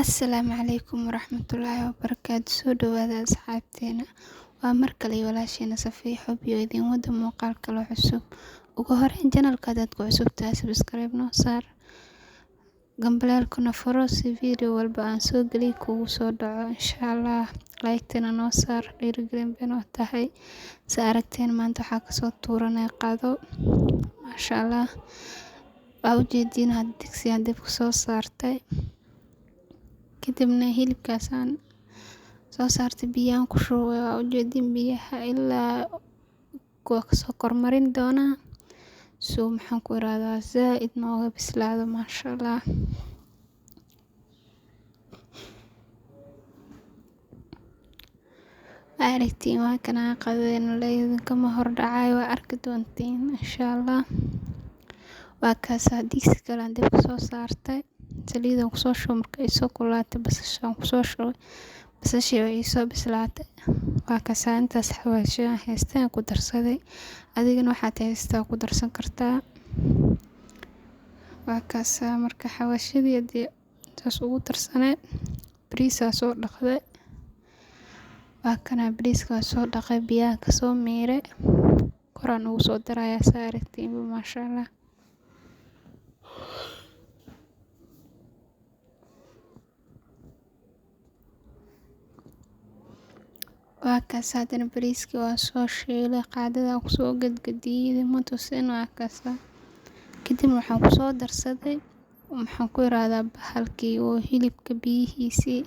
Asalaamu calaykum waraxmatullaahi wabarakaatu. Soo dhawaada asxaabteena. Waa mar kale iyo walaasheena Safiya Xub iyo idin wada muuqaal kale cusub. Ugu horeyn, channelka hadaad ku cusub tahay, subscribe noo saar, gambaleelkuna furo si video walba aan soo geliy kugu soo dhaco insha Allah. Like-tana noo saar, dhiirigelin bay noo tahay. Sa aragteen, maanta waxaa kasoo tuuranay qado, maasha Allah. Waa ujeediin, had digsigaan dabka soo saartay, kadibna hilibkaasaan soo saartay, biyaan ku shubay. Waa ujeedin, biyaha ilaa kuwa kasoo kormarin doonaa so maxaan ku irahdaa zaaid nooga bislaado, maasha Allah. Waa aragtiin, waa kana qadeen, kama hordhacayo, waa arki doontiin insha Allah. Waa kaasaa, digsi kale aan dabka soo saartay, saliidan kusoo shubay. Marka ay soo kululaatay, basashaan kusoo shubay. Basashii way soo bislaatay. Waa kaasaa, intaas xawaashiyan haystaan ku darsaday, adigana waxaad haystaa ku darsan kartaa. Waa kaasaa, marka xawaashidii hadii intaas ugu darsanay, bariisaa soo dhaqday. Waa kana, bariiska waa soo dhaqay, biyaha kasoo miiray, koraan ugu soo darayaa, saa aragtiinba, maasha Allah. Waa kaas, haddana bariiskii waa soo shiilay, qaadada kusoo gadgadiyay, ma tusin. Waa kaasa, kadib waxaan kusoo darsaday, maxaan ku irahdaa, bahalkii oo hilibka biyihiisii.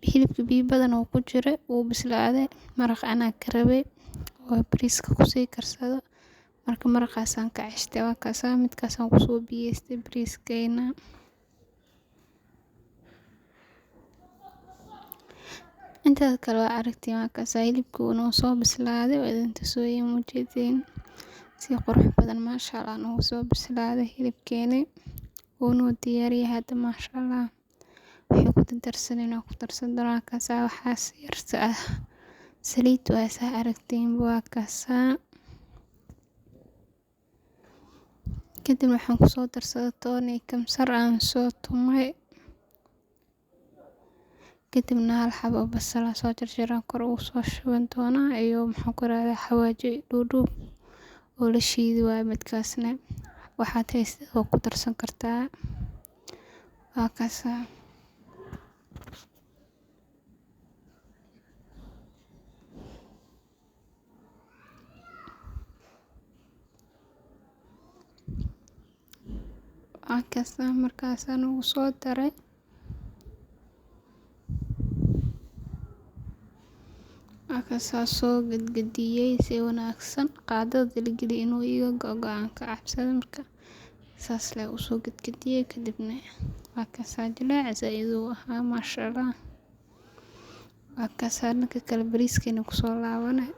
Hilibka biyo badan oo ku jira wuu bislaaday, maraq anaa ka rabay oo bariiska kusii karsado, marka maraqaasaan ka ceshtay. Waa kaasaa, midkaasaan kusoo biyeystay bariiskeena. Intaas kale waa aragtiin. Waa kaasaa, hilibka uu noo soo bislaaday, waa idin tusooyin, mujeediin si qurux badan, maasha Allah, noogu soo bislaaday hilibkeeni, wuu noo diyaariyay hadda, maasha Allah. Wixii ku darsanayna ku darsan doonaa. Kaasaa, waxaas yarta ah saliid waa, saa aragtiin. Waa kaasaa, kadib waxaan kusoo darsaday toon iyo kamsar aan soo tumay, kadibna hal xabo basal aan soo jarjaraan kor ugu soo shuban doonaa, iyo maxaan ku irahdaa xawaaji dhuudhuub oo la shiidi waayo. Midkaasna waxaad haystid oo ku darsan kartaa. Waa kaasaa. Waa kaasaa, markaasaan ugu soo daray. Waa soo gadgadiyey si wanaagsan, qaadada la geliy inuu iga gogo aan ka cabsada, marka saas lee usoo gadgadiyey. Kadibna waa kaasaa, jileec zaaid uu ahaa, maasha Allah. Waa kaasaa, dhanka kale bariiskeena kusoo laabanay,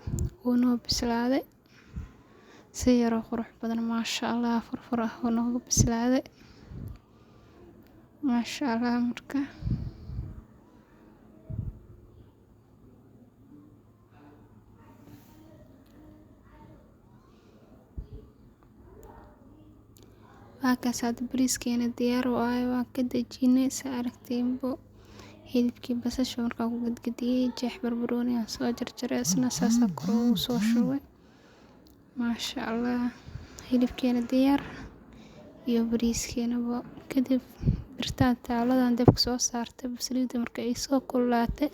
wuu noo bislaaday si yaroo qurux badan, maasha Allah, furfur ah oo noogu bislaaday, maasha Allah. Marka waa kaas, hada bariiskeena diyaar waaye, waa ka dejinay, saa aragtiinbo. Hilibkii basasha markaa ku gadgadiyey, jeex barbarooni aan soo jarjaray, isna saasa kor ugu soo shubay, maasha Allah. Hilibkeena diyaar iyo bariiskeenaba. Kadib birtaan taaladan dabka soo saartay, saliidda marka ay soo kululaatay,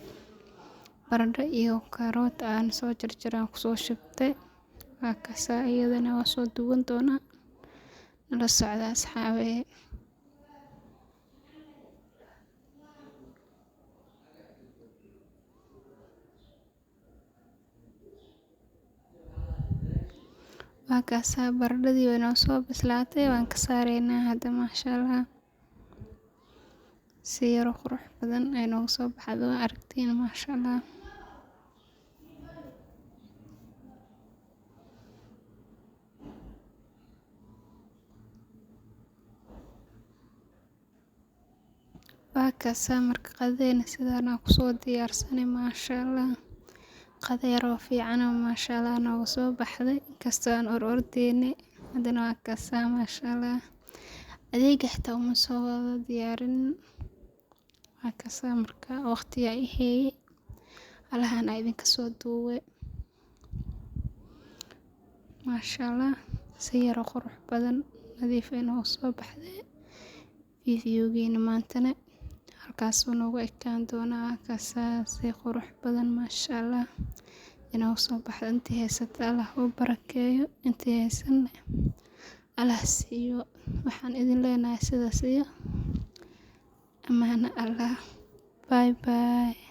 baradho iyo karoot aan soo jarjaray aan kusoo shubtay. Waa kaasaa, iyadana waa soo duwan doonaa, nala socda asxaabey. Waa kaasaa, baradhadii way noo soo bislaatay, waan ka saareynaa hadda, maasha Allah. Si yaro qurux badan ay noogu soo baxdo, waa aragtiin, maasha Allah. Waa kaasaa, marka qadadeena sidaan aan kusoo diyaarsanay, maasha Allah. Qada yaroo fiican oo maasha Allah nooga soo baxday, inkastoo aan or ordeynay, haddana waa kaasaa, maasha Allah. Adeega xitaa uma soo wada diyaarin. Waa kaasa marka waqtiga i heeyay alahan aa idinka soo duube. Maasha Allah, si yar oo qurux badan nadiif ah inoo soo baxday. Fiidiyogeena maantana halkaas uu noogu ekaan doonaa. Kaasa si qurux badan maasha Allah inoo soo baxday. Intii haysata Allah u barakeeyo, intii haysan Allah siiyo. Waxaan idin leenahay sidaas iyo amaano Allah. Bye bye.